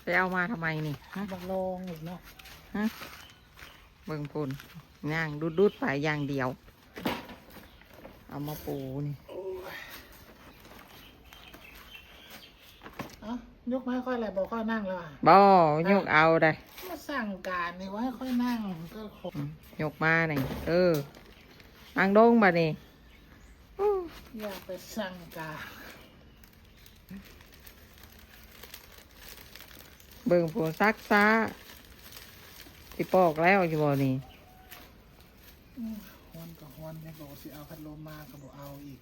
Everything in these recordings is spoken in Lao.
ໄປເອົາມາທຳໄມນີ້? ຮະ? ບັກລອງອີກເນາະ. ຮະ? ເບິ່ງພຸ້ນ ຍ່າງດຸດໆໄປຢ່າງດຽວ. ເອົາມາປູນີ້. ເອົ້າ ຍົກມາໃຫ້ຂ້ອຍແຫຼະ ບໍ່ ຂ້ອຍນັ່ງແລ້ວ. ບໍ່ ຍົກເອົາໄດ໋. ມາສັ່ງການນີ້ວ່າໃຫ້ຂ້ອຍນັ່ງກໍ ອືມ ຍົກມານີ້. ເອີ ນັ່ງລົງບາດນີ້. ໂອ້ ຢ່າໄປສັ່ງການ. ເບິ່ງຜູ້ຊັກຊ້າ ຊິປອກແລ້ວຢູ່ບໍ່ນີ້? ໂອ້ຍ ຮ້ອນກໍຮ້ອນແທ້ ບອກຊິເອົາພັດລົມມາກໍບໍ່ເອົາອີກ.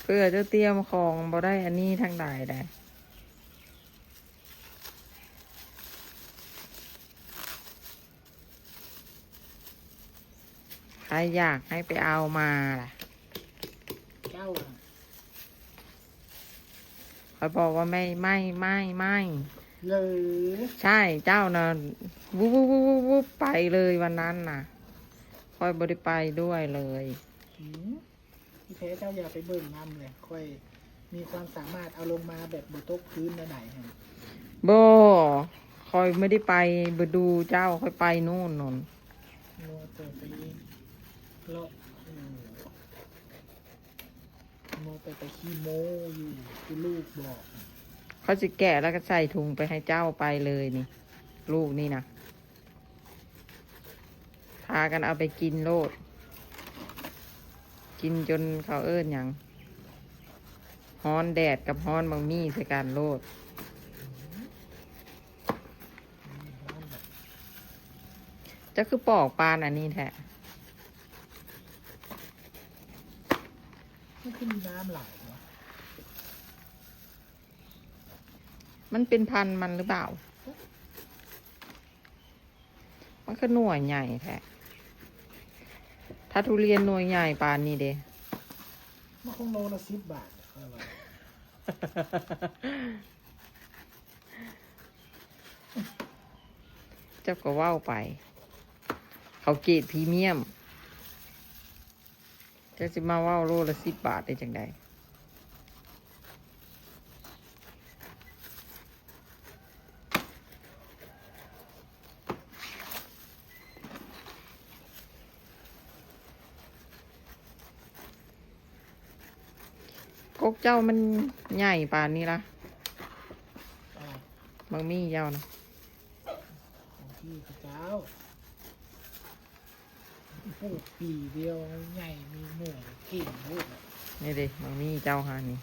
ເພື່ອຈະຕຽມຂອງບໍ່ໄດ້ອັນນີ້ທັງຫຼາຍໃດ. ໃຜຢາກໃຫ້ໄປເອົາມາລະ? ເຈົ້າ ຂ້ອຍບອກວ່າ ໄມ້ ໄມ້ ໄມ້ ໄມ້ ເລີຍ. ໃຊ່ ເຈົ້ານະ ວຶບໆໆໆ ໄປເລີຍວັນນັ້ນນະ ຂ້ອຍບໍ່ໄດ້ໄປດ້ວຍເລີຍ. ອືມ ທີ່ແທ້ເຈົ້າຢ່າໄປເບິ່ງນຳເລີຍ ຂ້ອຍມີຄວາມສາມາດເອົາລົງມາແບບບໍ່ຕົກພື້ນແນວໃດຫັ້ນ. ບໍ່ ຂ້ອຍບໍ່ໄດ້ໄປບໍ່ດູເຈົ້າ ຂ້ອຍໄປໂນ່ນໂນ່ນ. ໂມໂຕໄປເລາະ ໂອ້ ໂມໂຕໄປຂີ້ໂມ້ຢູ່ ຄືລູກບອກ. ຂ້ອຍຊິແກະແລ້ວກໍໃສ່ຖົງໄປໃຫ້ເຈົ້າໄປເລີຍນີ້ ລູກນີ້ນະ. ພາກັນເອົາໄປກິນໂລດ ກິນຈົນເຂົາເອີ້ນຫຍັງ ຮ້ອນແດດກັບຮ້ອນບັກໝີ່ໃສ່ກັນໂລດ. ເຈົ້າຄືປອກປານອັນນີ້ແທ້? ມັນຄືມີນ້ຳຫຼາຍວະ? ມັນເປັນພັນມັນຫຼືເປົ່າ? ມັນຄືໜ່ວຍໃຫຍ່ແທ້. ຖ້າທຸລຽນໜ່ວຍໃຫຍ່ປານນີ້ເດ? ມັນຄົງໂລລະສິບບາດ ຂ້ອຍວ່າ. ເຈົ້າກໍເວົ້າໄປ ເຂົາເກຣດພຣີມຽມ. ເຈົ້າຊິມາເວົ້າໂລລະສິບບາດໄດ້ຈັ່ງໃດ? ກົກເຈົ້າມັນໃຫຍ່ປານນີ້ລະ? ອ່າ ບັກໝີ່ເຈົ້ານະ? ຂອງພີ່ເຂົາເຈົ້າ. ປູກປີດຽວໃຫຍ່ມີໜ່ວຍເກັ່ງໂລດ. ນີ້ເດ ມັນມີເຈົ້າຫານີ້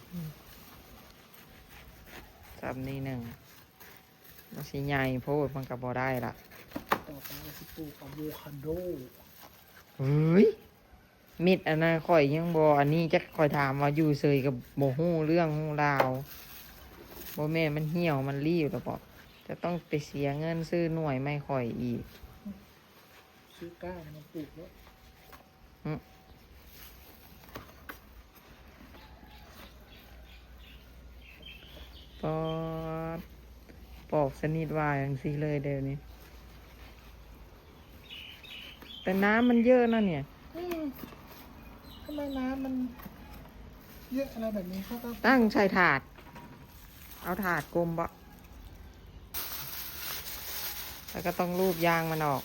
ສ່ຳນີ້ໜຶ່ງ ມັນຊິໃຫຍ່ໂພດ ມັນກໍບໍ່ໄດ້ລະ. ຕໍ່ໄປກໍຊິປູກອາໂວຄາໂດ. ເຮີ້ຍ ເມັດອັນນັ້ນຂ້ອຍຍັງບໍ່ອັນນີ້ຈັກ ຂ້ອຍຖາມວ່າຢູ່ເສີຍກໍບໍ່ຮູ້ເລື່ອງຮູ້ລາວ. ບໍ່ແມ່ນມັນຫ່ຽວມັນລີ້ວລະບໍ? ຈະຕ້ອງໄປເສຍເງິນຊື້ໜ່ວຍໃໝ່ຂ້ອຍອີກ. ຊື້ກ້າມັນປູກໂລດ. ອື ປອດ ປອກຊະນິດວ່າຈັ່ງຊີ້ເລີຍດຽວນີ້. ແຕ່ນ້ຳມັນເຢີະນະເນຍ. ອືມ ທຳໄມນ້ຳມັນເຢີະອະໄລແບບນີ້? ເຂົາກໍຕັ້ງໃສ່ຖາດ. ເອົາຖາດກົມເບາະ ແລ້ວກໍຕ້ອງລູບຢາງມັນອອກ.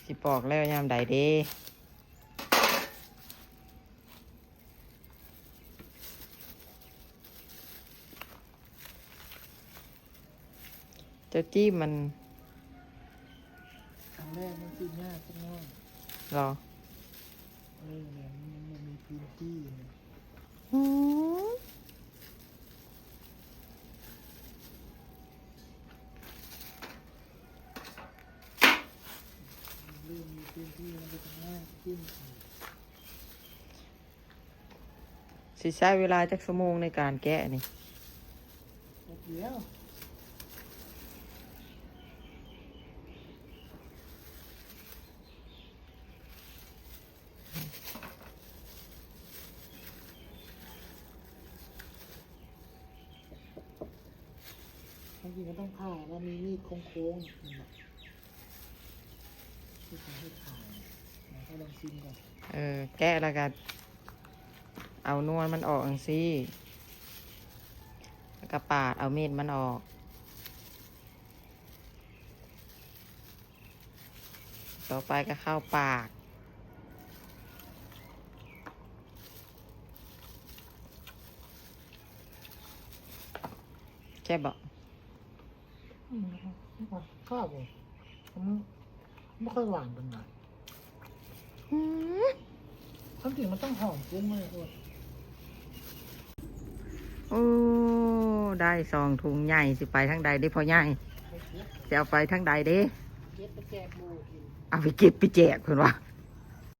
ຊິປອກແລ້ວຍາມໃດເດ? ເຈົ້າຈີ້ມມັນ ຄັ້ງແລກມັນຊິຍາກຈັກໜ້ອຍ. ເຫລອ? ເອີ ແມ່ນ ມັນບໍ່ມີພື້ນທີ່ນະ. ອືມ ເລີ່ມມີພື້ນທີ່ມັນກໍຈະງ່າຍຂຶ້ນ. ຊິໃຊ້ເວລາຈັກຊົ່ວໂມງໃນການແກະນີ້? ແປັບດຽວ. นี่ก็ต้องผ่าแล้วมีมีดโค้งๆ เห็นปะ ที่เขาให้ผ่าเนี่ย เดี๋ยวให้ลองชิมก่อน เออ แกะแล้วก็เอานวลมันออกจั่งซี้ แล้วก็ปาดเอาเม็ดมันออก ต่อไปก็เข้าปาก แซ่บบ่? อืม ข้าวบ่ มันไม่ค่อยหวานปานใด อืม ความจริงมันต้องหอมกุ้งเลย โอ๊ย โอ้ ได้สองถุงใหญ่ สิไปทางใดเด้พ่อใหญ่? สิเอาไปทางใดเด้? เก็บไปแจกหมู่กิน เอาไปเก็บไปแจกเพิ่นว่า